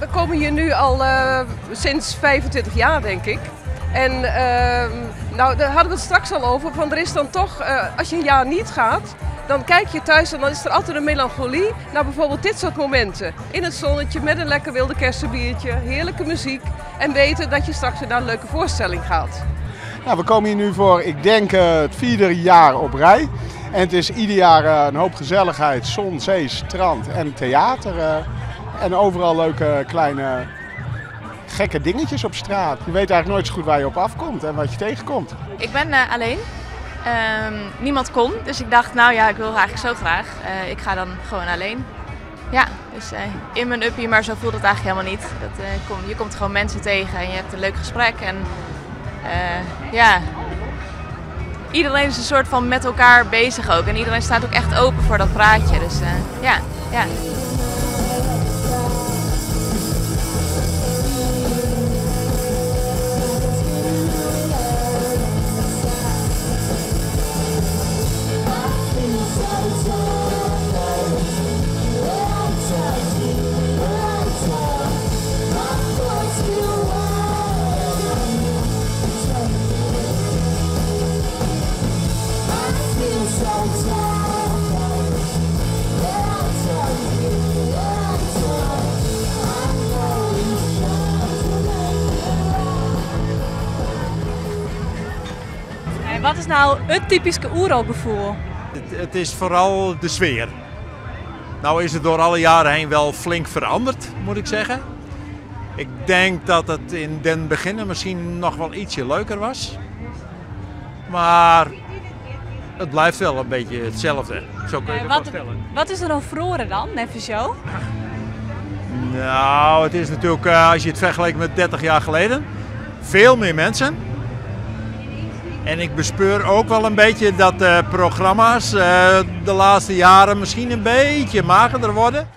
We komen hier nu al sinds 25 jaar, denk ik. En nou, daar hadden we het straks al over. Van er is dan toch, als je een jaar niet gaat, dan kijk je thuis en dan is er altijd een melancholie naar bijvoorbeeld dit soort momenten. In het zonnetje, met een lekker wilde kersenbiertje, heerlijke muziek. En weten dat je straks weer naar een leuke voorstelling gaat. Nou, we komen hier nu voor, ik denk, het 4e jaar op rij. En het is ieder jaar een hoop gezelligheid, zon, zee, strand en theater. En overal leuke kleine gekke dingetjes op straat. Je weet eigenlijk nooit zo goed waar je op afkomt en wat je tegenkomt. Ik ben alleen. Niemand kon, dus ik dacht, nou ja, ik wil eigenlijk zo graag. Ik ga dan gewoon alleen. Ja, dus in mijn uppie, maar zo voelt het eigenlijk helemaal niet. Je komt gewoon mensen tegen en je hebt een leuk gesprek. En ja, iedereen is een soort van met elkaar bezig ook. En iedereen staat ook echt open voor dat praatje. Dus ja, ja. Wat is nou het typische Oerolgevoel? Het is vooral de sfeer. Nou is het door alle jaren heen wel flink veranderd, moet ik zeggen. Ik denk dat het in den beginne misschien nog wel ietsje leuker was. Maar het blijft wel een beetje hetzelfde. Zo kun je het wel stellen. Wat is er dan verloren dan, even zo? Nou, het is natuurlijk, als je het vergelijkt met 30 jaar geleden, veel meer mensen. En ik bespeur ook wel een beetje dat de programma's de laatste jaren misschien een beetje magerder worden.